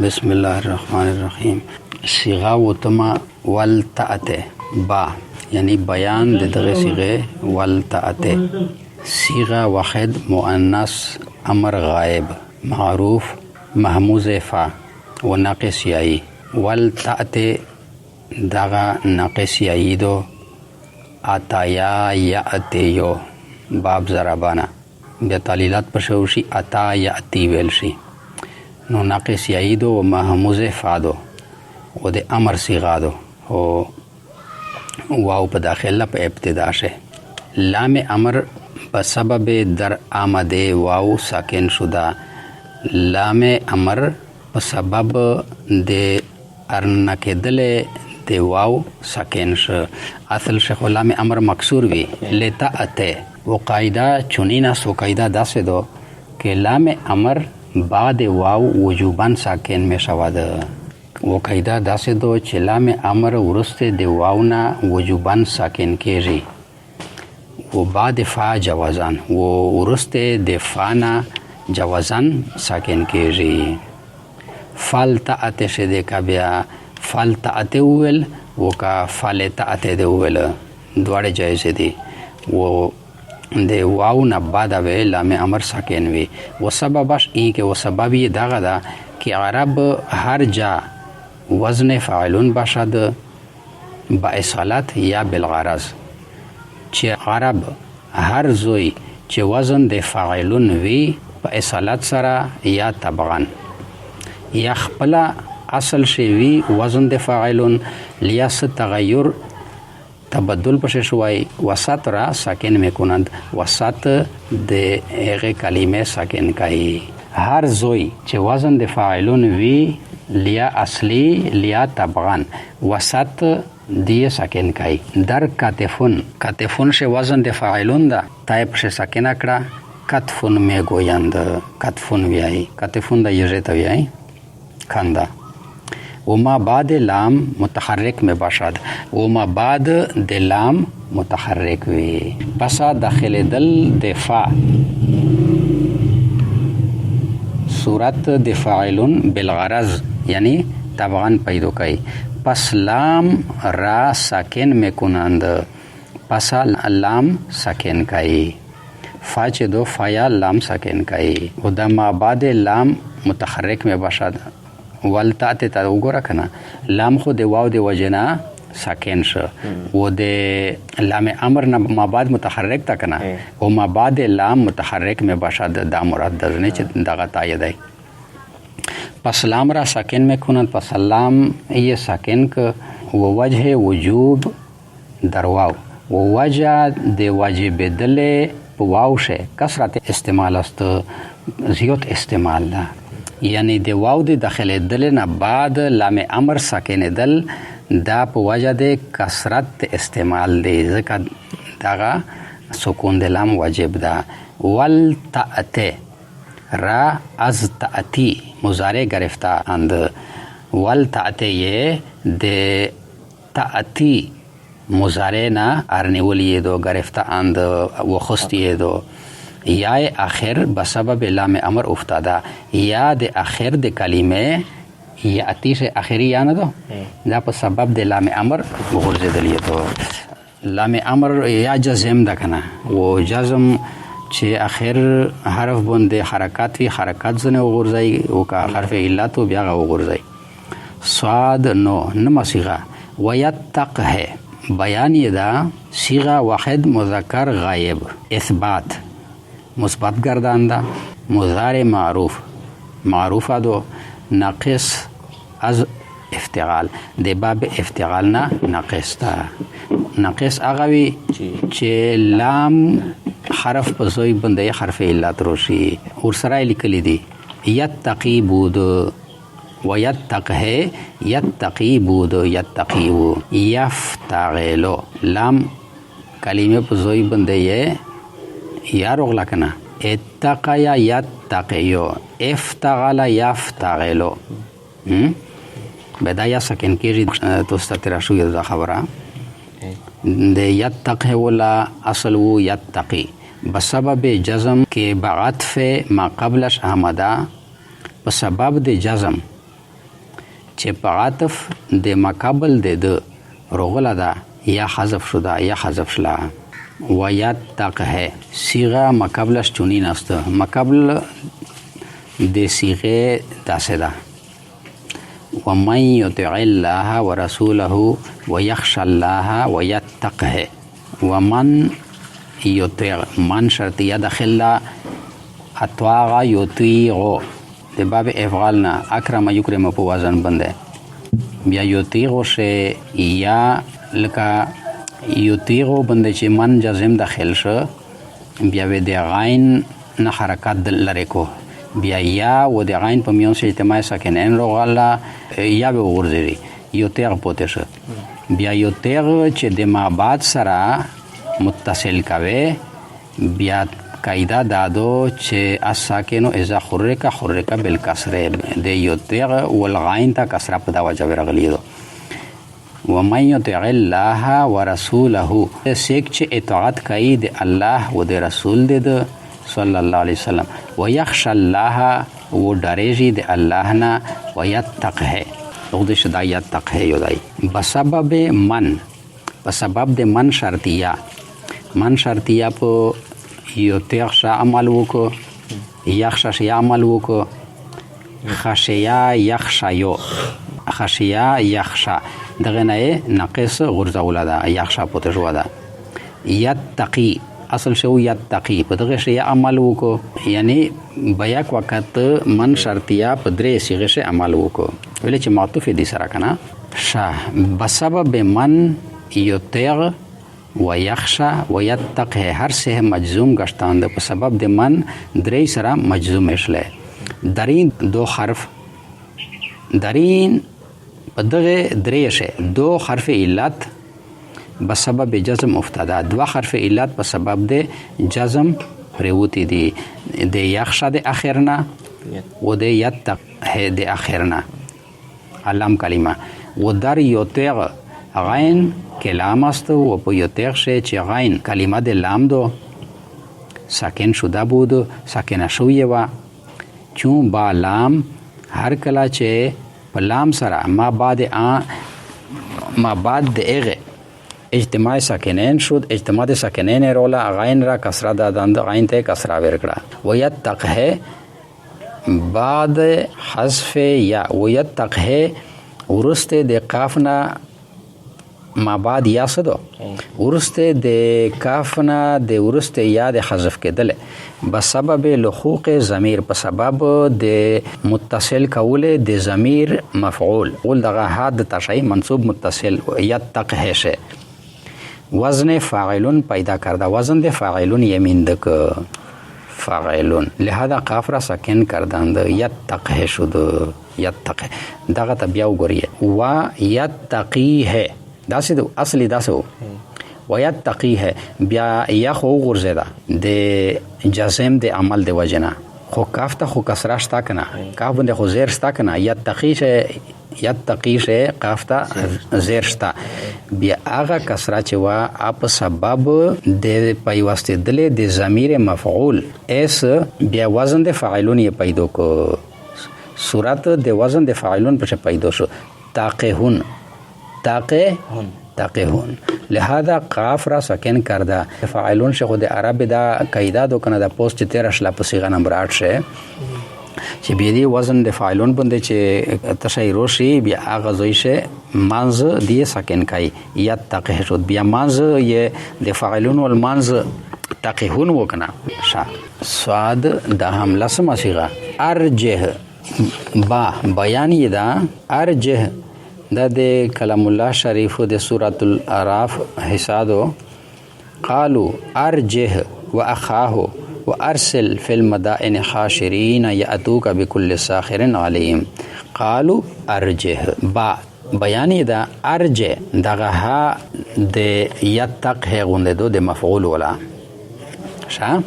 بسم الله الرحمن الرحیم. صیغه وتما ولتأته با، یعنی بیان د دغه صیغه ولتأته. صیغه واحد مؤنث امر غائب معروف محموز فا و ناقص یایی. ولتأته دغه ناقص یایی دو اتایا یأتیو باب ضربانه بیا تعلیلات په شو شي، اتا یأتی ویل شي. نو ناقص یایی دو و محموز فا دو و د امر صیغه دو او واو په داخله په ابتدا شه. لام امر په سبب در آمد واو ساکن شده. لام امر په سبب د ارنه کېدلې د واو ساکن شه. اصل شه خو لام امر مکسور وي لتأته. و قاعده چنین است، و قاعده داسې دو که لام امر بعد واو وجوبا ساکن می شود. و قاعده داسې دو چې لام امر وروسته د واو نه وجوبا ساکن کېږي و بعد فا جوازان و وروسته د فا نه جوازان ساکن کېږي. فال تأته شه دی که بیا فال تأته وویل و که فال تأته دی وویل، دواړې جایز دي. و د واو نه بعد به لام امر ساکن وي. و سببش این که و سبب یې دغه ده که عرب هر جا وزن فاعلون باشد با اصالت یا بالغرض، چې عرب هر زوی چې وزن د فاعلون وي په اصالت سره یا طبعا یا خپله اصل شی وي وزن د فاعلون لیا څه تغیر تبدل پشې شوی، وسط را ساکن میکنند، وسط د هغې کلمې ساکن کوي. هر زوی چې وزن د فاعلون وي لیا اصلي لیا طبعا وسط دی ساکن کوي. در کتفون، کتفون شی وزن د فاعلون ده، تا یې پشې ساکنه کړه، کتفون میگویند، کتفون ویایي، کتفون د یږې ته ویایي کنده. وما بعد لام متحرک می باشد، وما بعد د لام متحرک وي. پسا داخلېدل د فا صورت د فاعلون بالغرض یعنی طبعا پیدا کوي. پس لام را ساکن میکنند، پسا لام ساکن کوي. فا چې دو فایا لام ساکن کوي. او د ما بعد لام متحرک می باشد. ولتأته ته وګوره که نه، لام خو د واو د وجې نه ساکن شو و د لام امر نه ما بعد متحرک ته که نه، او ما بعد لام متحرک می باشد. دا مراد ده نه چې دغه تایه دی. پس لام را ساکن میکنند، پس لام یې ساکن که و وجه وجوب در واو و وجه د واجبېدلې په واو شه کثرت استعمال است، زیات استعمال ده. یعنی د واو د داخلېدلې نه بعد لام امر ساکنېدل دا په وجه د کثرت استعمال دی، ځکه دغه سکون د لام واجب ده. ولتأته را از تأتی مضارع گرفته اند. ولتأته یې د تأتی مضارع نه ارنیولی یې دو گرفته اند وخستی یې دو. یا اخر بسبب لام امر افتاده، یا د اخر د کلمې یاتی شه اخري یا نه دو دا په سبب د لام امر وغورځېدل یې دو. لام امر یا جزم ده که نه، و جزم چې اخر حرف باندې حرکت وي حرکت ځنې وغورځوي، او که حرف علت و بیا هغه وغورځوي. صاد نو نمه صیغه ویتقه بیان یې ده صیغه واحد مذکر غایب اثبات مثبت ګردان ده مضارع معروف معروفه دو ناقص از افتغال د باب افتغال نه ناقص ده. ناقص هغه وي چې لام حرف په ځای باندې حرف علت راشي. ورسره یې لیکلي دي یتقي بود ويتقه يتقي بود يتقي و يفتعلو لام کلمه په ځای باندې یې یا روغله که نه، اتقیا یتقیو افتعل یفتعلو به دا یا ساکن کېږي. تاسو ته تېره شوې ده دا خبره. د یتقه ولا اصل وو یتقي بسبب جزم کې بعطف ما قبلش آمده، په سبب د جزم چې په عطف د مقابل د ده روغله ده یا حذف شو ده یا حذف شله. ویتقه صیغه مقابلش چنین است، مقابل د صیغه داسې ده: ومن یطع الله ورسوله ویخش الله ویتقه. ومن یطع، من شرطیه داخل اطاع یطیع د باب افعال نه اکرم یکرم په وزن باندې، بیا یطیع شه یا لکه یطیع باندې چې من جزم داخل شه، بیا د غین نه حرکت لري کو، بیا یا و د غین په میون اجتماع ساکنین روغله یا به وغورځي یطیع پوتې شه. بیا یطیع چې د ما بعد سره متصل کوي، بیا قاعده دادو چې الساکن اذا حرک حرک بالکسر، د یطیع والغین ته کسره په دا وجه راغلی دو. ومن یطع الله ورسوله، څوک چې اطاعت کوي د الله و د رسول د صلی الله علیه وسلم، ویخش الله و ډارېږي د الله نه، ویتقه دغه شدا یتقه یو دی بسبب من، په سبب د من شرطیه، من شرطیه په یطیع شه عمل وکړو، یخش شه عمل وکړو، خشیا یخشیو، خشیا یخشا دغه نه یې ناقص غورځوله ده، یخشا پوتې شوه ده. یتقي اصل شو یتقي په دغه شی عمل وکړو، یعنی بیک وخت من شرطیه په درې صیغه شی عمل وکړو، ویل چې معطوف دي سره کنه شه بسبب من یطیع ویخشا ویتقه، هر سه مجزوم گشتاند په سبب د من درې سره مجزوم شله. درین دو حرف، درین په دغه درې شه دو حرف علت بسبب جزم افتاده، دو حرف علت په سبب د جزم پریوتی دی، د یخشا د اخرنا و د یتقه د اخرنا علام کلمه. و در یطیع غین کلام است و په یطیع شه چې غین کلمه د لام دو ساکن شده بود، ساکنه شوې وه، چون با لام هر کله چې په لام سره ما بعد ما بعد د هغې اجتماع ساکنین شد، اجتماع د ساکنین روله غین را کسره دادند، غین ته کسره ورکړه. ویتقه بعد حذف یا، ویتقه وروسته د قاف نه ما بعد یا څه دو، وروسته د کاف نه د وروسته یا د حذف کېدل بسبب لحوق ضمیر، په سبب د متصل کولې د ضمیر مفعول ول دغه حد تشای منصوب متصل یتقه شه وزن فاعلون پیدا کرده، وزن د فاعلون یمین دک فاعلون، لہذا قاف را ساکن کردند یتقه شد. یتقه دغه ته بیا وګورئ، و یتقیه داسې د اصلي داسې و، ویتقیه بیا یا خو وغورځېده د جزم د عمل د وجې نه، خو کاف ته خو کسره شته که نه، کاف باندې خو زیر شته که نه، یتقي شه یتقي شه کاف ته زیر شته، بیا هغه کسره چې وه په سبب د پیوستېدلې د ضمیر مفعول اس بیا وزن د فاعلون یې پیدا کو، صورت د وزن د فاعلون پکې پیدا شو، تاقهون تاقه تاقهون، لہذا قاف را ساکن کرده فاعلون شه. خو د عرب دا قاعده دو کنه د پوسټ چې 13 شله په صیغه نمبر 8 شه چې بیا دی وزن د فاعلون باندې چې تشای روشي بیا هغه ځای شه منځ دی ساکن کوي یا تقه شد، بیا منځ یې د فاعلون ول منځ تقهون وکنه شه. صاد د هم لسمه صیغه ارجه با بیان یې ده، ارجه دا د کلام الله شریف د سورۃ الاعراف حصہ دو، قالوا ارجه واخاه وارسل فی المدائن حاشرین یاتوک بكل ساحر علیم. قالوا ارجه با بیان یې ده، ارجه دغه ها د یتقه غوندې دو د مفعول ولا شه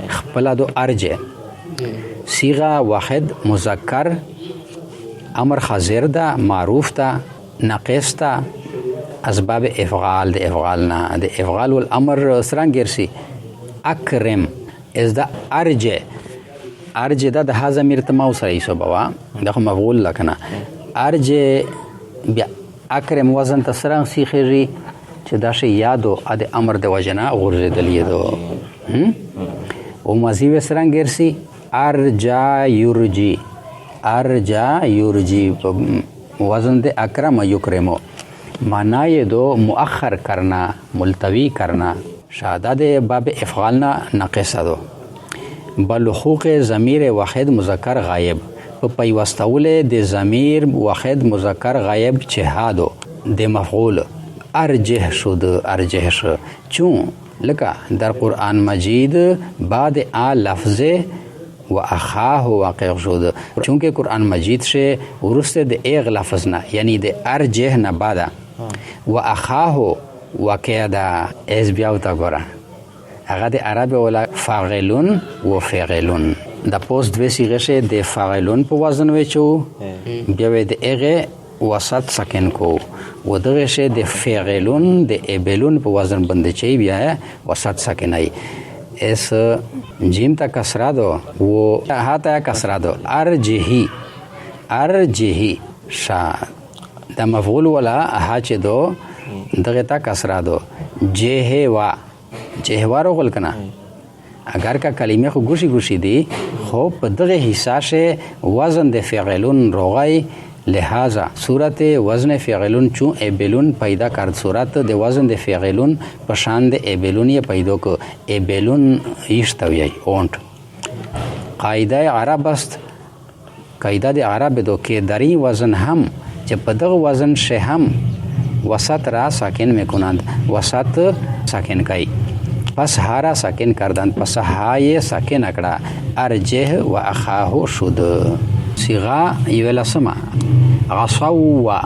خپله دو ارجه صیغه واحد مذکر امر حاضر ده، معروف ده، ناقص ده، اسباب افعال د افعال نه د افعال والامر څرنګه ګرځي اکرم از د ارجه، ارجه دا د ها ضمیر ته ما سره حسابوه، دا خو مفعول ده کنه، ارجه بیا اکرم وزن ته سره سیخېږي چې دا شی یادو ا د امر د وجنه غورځېدل یدو. او ماضي وسرنګ ګرسي ارجا یرجی، ارجا یرجی وزن د اکرم یکرمو، معنا یې دو مؤخر کرنا، ملتوی کرنا. شاده د باب افعال نه ناقصه دو. بلحوق ضمیر واحد مذکر غایب، په پیوستولې د ضمیر واحد مذکر غایب چې هادو د مفعول ارجح شد، ارجح شو. چون لکه در قرآن مجید بعد آ لفظ و اخاه واقع شد، چونکه قرآن مجید شه ورسته د ایغ لفظ نه، یعنی د ارجح نه بعد و اخاه واقع ده. اس بیا وته ګوره هغه د عرب ولا فاعلون و فعلون، د پوس دوه صيغه شه د فاعلون په وزن وچو بیا د ایغه وسط ساکن کو، و دغه شه د فعلون د ابلون په وزن باندې چي بیا وسط ساکنای. اس جیم ته کسره دو و ها ته کسره دو، ارجهی، ارجهی شا د مفعول ولا ها چې دو دغه ته کسره دو. جه وا، جه وا روغل کنه، اگر که کلمه خو ګوشي ګوشي دي خو په دغه حصہ شه وزن د فعلون روغای، لہذا صورت وزن فعلون چون ابلون پیدا کرد، صورت د وزن د فعلون په شان د ابلون یې پیدا کو، ابلون یشتوی اونټ. قاعده عرب است، قاعده د عرب دو کې دری وزن هم چې په دغه وزن شه هم وسط را ساکن میکنند، وسط ساکن کوي، پس ها را ساکن کردند، پس ها یې ساکن کړه، ارجه و اخاه شد. صيغه یولسمه غصوا،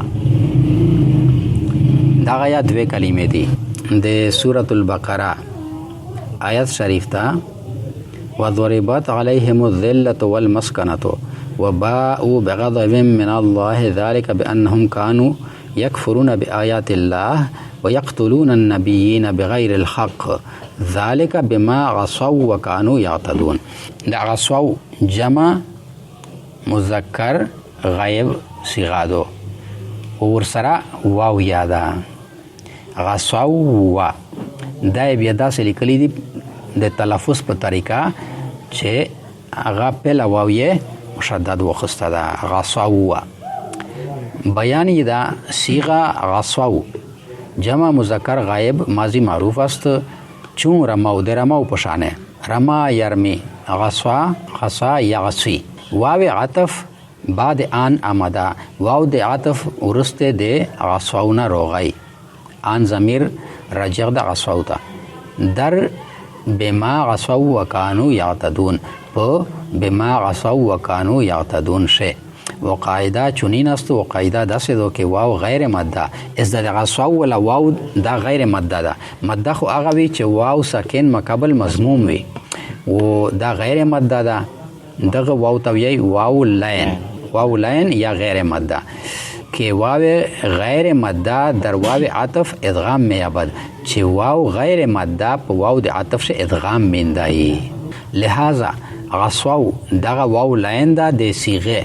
دغه یا دوه کلمې دي د سورة البقره آیت شریف ته وضربت عليهم الذلة والمسكنة وباءوا بغضب من الله ذلك بأنهم كانوا يكفرون بآيات الله ويقتلون النبيين بغير الحق ذلك بما عصوا وكانوا يعتدون. د عصوا جمع مذکر غایب صيغه دو ورسره واو یاده عصوا، دا یې بیا داسې لیکلي دي د تلفظ په طریقه چې هغه پهله واو یې مشدد واخیسته ده. عصوا بیان یې ده صیغه عصوا جمع مذکر غایب ماضی معروف است، چون رمو د رمو په شانه رما یرمی غصوا غصا یغصی. واو عطف بعد آن آمده، واو د عطف وروسته د غصواو نه روغی، آن ضمیر راجع د غصواو ته، در بما غصوا وکانو یعتدون، په بما غصوا وکانو یعتدون شه. وقاعده چنین است، وقاعده داسې ده کې واو غیر ماده اس د غصوا ولا واو دا غیر ماده ده، ماده خو هغه وي چې واو ساکن مقابل مضموم وي، و دا غیر ماده ده، دغه واو ته وایي واو لاین، واو لاین یا غیر ماده، کې واو غیر ماده در واو عطف ادغام میابد، چې واو غیر ماده په واو د عطف شه ادغام میندایي. لہذا غصواو دغه واو لاین ده د صیغه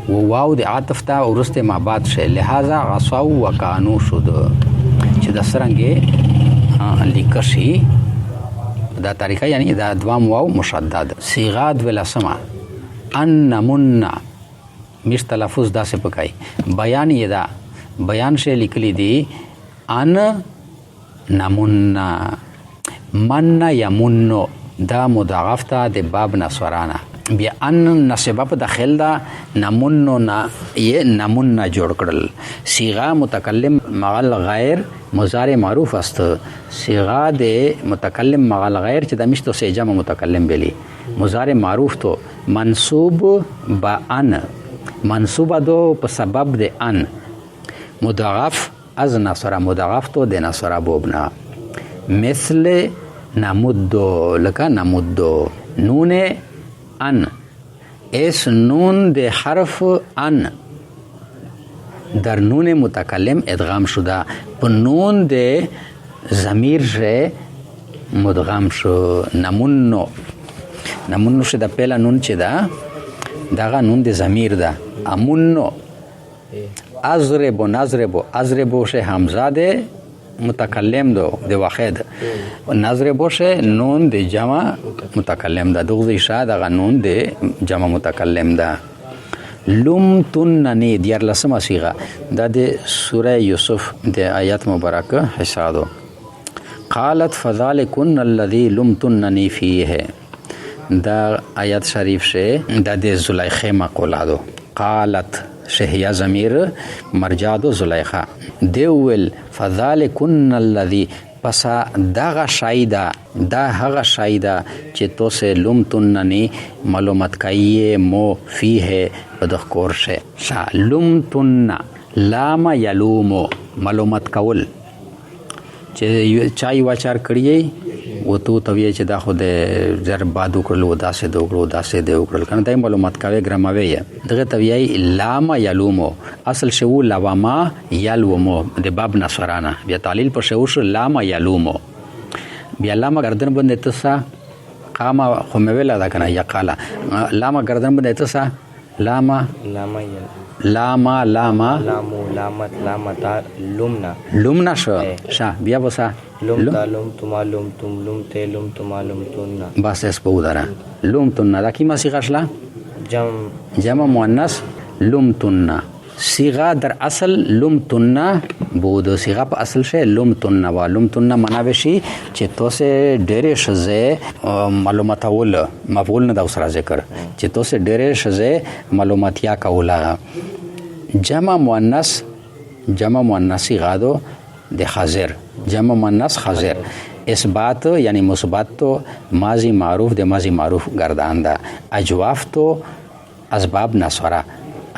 و واو د عطف ته وروسته ما بعد شه، لہذا غصواو وکانو شد چې د سرنګې لیکشي دا طریقه، یعنی دا دوام واو مشدد. صیغه دولسمه ان من مش تلفظ داسې پکای، بیان یې ده، بیان شی لیکلی دی ان نمنا من یمنو، دا مضاعف ته د باب نصرانه، بیا ان نصبه په داخل ده، نمنو نه یې نمنا جوړ کړل. صیغه متکلم مع الغیر مضارع معروف است، صیغه د متکلم مع الغیر چې د مشتو سه جمع متکلم بلی مضارع معروف تو منصوب با ان، منصوب دو په سبب د ان، مضاعف از نصره، مضاعف تو د نصره بوبنا، مثل نمدو لکه نمدو. نون ان، اس نون د حرف ان در نون متکلم ادغام شده، په نون د ضمیر شه مدغم شو. نمونو، نمونو شه د پهله نون چې ده دغه نون د ضمیر ده، امونو اضرب نضرب، اضرب شه همزه ده متکلم دو د واحد، نضرب شه نون د جمع متکلم ده، دغه شه دغه نون د جمع متکلم ده. لم تننی دیارلسمه صیغه دا د سوره یوسف د آیت مبارک حصہ دو. قالت فذلكن الذي لمتنني فيه، دا آیت شریف شه دا د زلیخه مقوله دو. قالت شهیا ضمیر مرجع دو زلیخه دی ویل فذلكن الذي، پس دغه شای ده، دا هغه شای ده چې توسه لمتنني معلومات کوي مو فيه په دغه کور شه. شا لمتن لام یلومو معلومات کول چې چا یو چار کړی و تو ته وی چې دا خو د زر باد وکړل و داسې د وکړو داسې د وکړل کنه، دای معلومات کوي ګراموي دغه ته وی لام یلومو. اصل شو لواما یلومو د باب نصرانه بیا تعلیل پر شو شو لام یلومو، بیا لام گردن باندې تسا قام خو مې ویله دا کنه یقالا لام گردن باندې تسا لاما لاما یل لاما لاما لامو لامت لامتا لمنا لمنا شو شا بیا وسا لمتا لمتما لمتم لمته لمتما لمتن بس اس په ودره لمتن. دا کیما صيغه شله؟ جمع جمع مؤنث لمتن. صيغه در اصل لمتن بود، صيغه په اصل شه لمتن و لمتن معنا وشي چې توسه ډېرې شزه معلوماتول مفعول نه دا سره ذکر چې توسه ډېرې شزه معلوماتیا کوله. جمع مؤنث، جمع مؤنث صيغه دو د حاضر، جمع مؤنث حاضر اثبات یعنی مثبت تو ماضی معروف د ماضی معروف گردان ده. اجواف تو اسباب نصره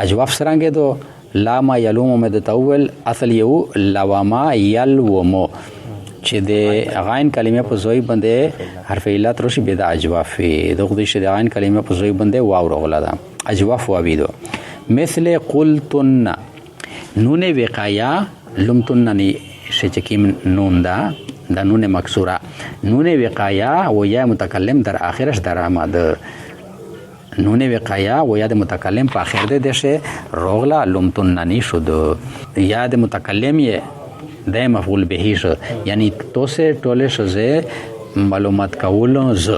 اجواف سرنګ دو لاما یلومو مې د تاول اصل یو لواما یلومو چې د غین کلمه په زوی باندې حرف علت راشي بیا د اجواف وي. دغه دې چې د غین کلمه په زوی باندې واو راغله ده اجواف واوی دو. مثل قلتن نون وقایا لمتننی چې کیم نون ده د نون مکسوره نون وقایا و یا متکلم در آخرش در آمد نون وقایا و یا د متکلم په اخر ده دشه روغلا لمتننی شد، یا د متکلم یې د مفعول به شو، یعنی توسه ټوله شزه معلومات کول ز